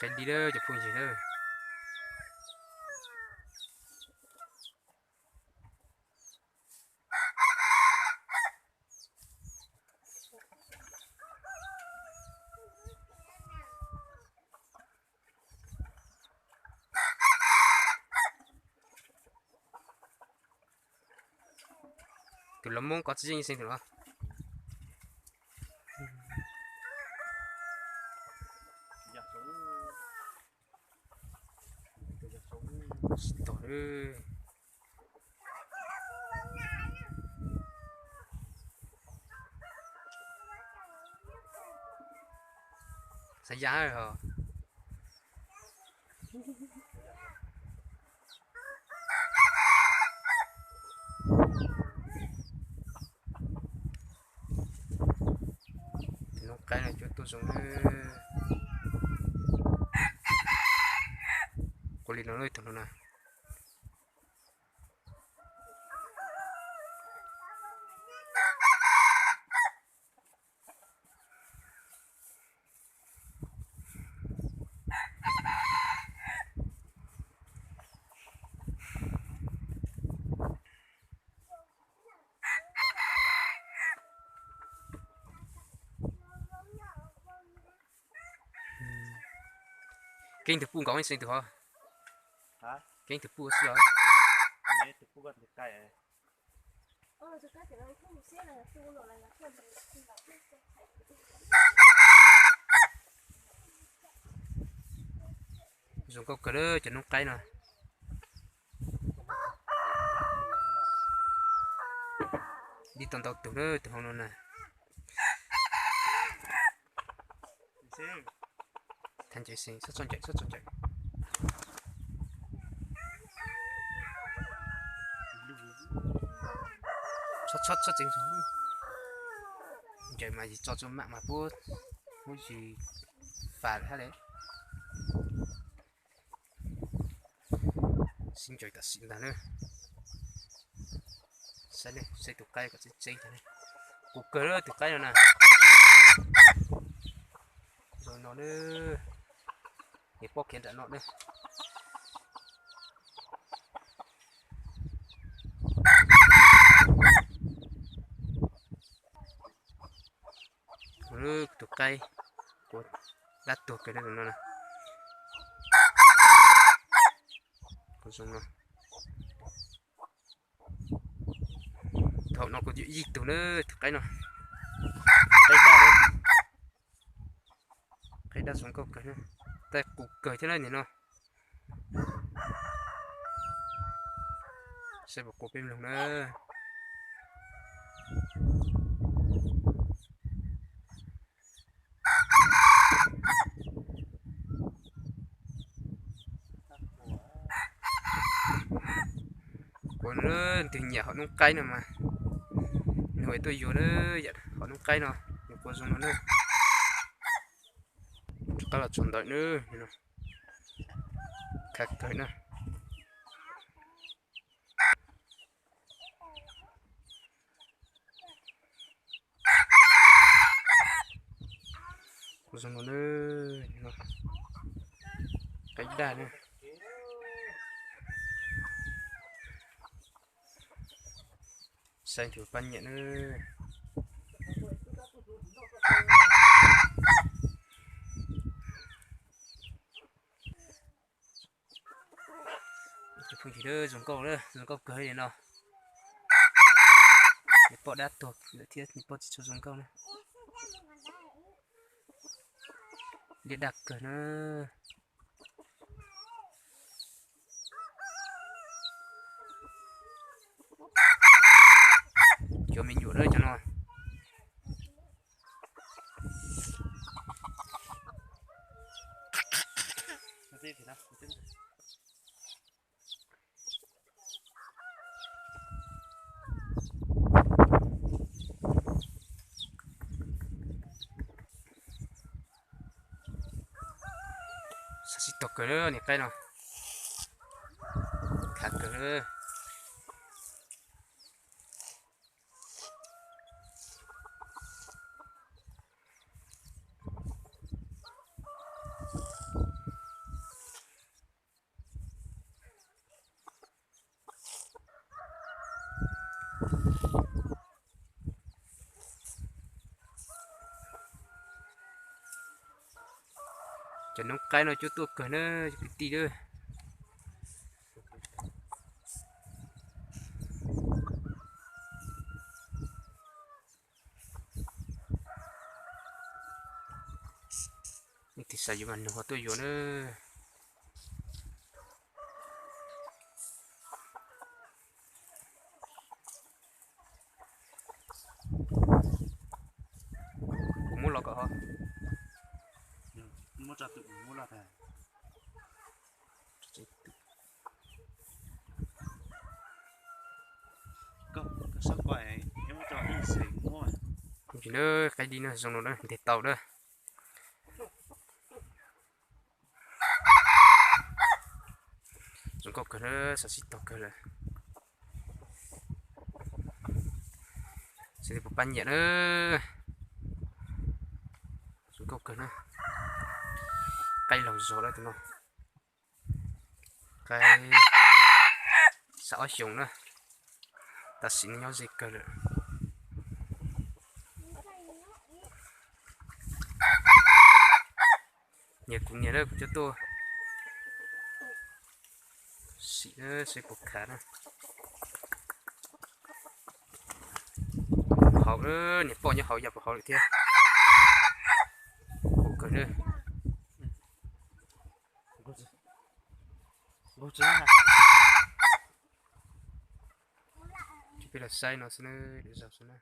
Qaib dib lawm cov phooj ywg na. Tus los Hmoob koj tsis yeej xeeb tus no. Tsis tau. Xav ya os. Tus noob qaib no cua tuaj zoo. Quaj li no lawm tus no na. Keeb tus puj nkaus xeeb tus hov. Keeb tus puj xwb os. Zoo nkauj kawg lawm cov noob qaib no. Dib tau ntau tus lawm tus hauv no na. Txhob txo ncaim, txhob txo ncaim. Txhob txhob txhob txeev zog. Ncaim mas yus tso tso mam mas puab muab yus fam hab le. Sib ncaim tam sim ntag na. Saib ne, saib tus qaib kom tseeb tseeb tag ne. Qus kawg lawm tus qaib no na. Zoo no na. Nws pob khiav nram no na. Tus qaib, dab tuag kawg no na. Kuv zoo no. Thaum no kuv yuav ib tug na, tus qaib no. Qaib daj, qaib daj zoo nkauj kawg, tej qus kawg thiab na nim no. Saib puas qua peb mloog na. Kuv tus nyiam hom noob qaib no mas, nws tuaj yuav na, hom noob qaib no, nws qua zoo no na. Rov qab los tsaus ntawm na, khav kawg na. Zoo no na, qaib daj na. Saib tus pab nyiam na. Tus phooj ywg, zoo nkauj, zoo nkauj kawg li no. Nws pom dab tuag lawm thiab nws pom tsis tshua zoo nkauj na. Liab daj kawg na. Cov me nyuam na cov no. Sab sib tog kawg niam qaib no. Khav kawg. Cov noob qaib no cuab tuaj kawg na cov kwv tij na. Leej twg xav yuav mas nug ho tuaj yuav na. Kuv muab los kom ho. Qaib dib no zoo no na, ntes tau na. Zoo nkauj kawg na, xav sib tog kawg lawm. Xav tias puas pab nyiam na. Zoo nkauj kawg na. Qaib laug zog lawm tus no. Qaib xav ob xyoos na. Tam sim no nyob ze kawg lawm. Nias kuv nias na, kuv coj tuaj sim seb puas khav na. Hauv, niam poj nyob hauv yog puas hauv lawm thiab. Ua kawg na. Peb los saib no xwb na, lwm zaus xwb na.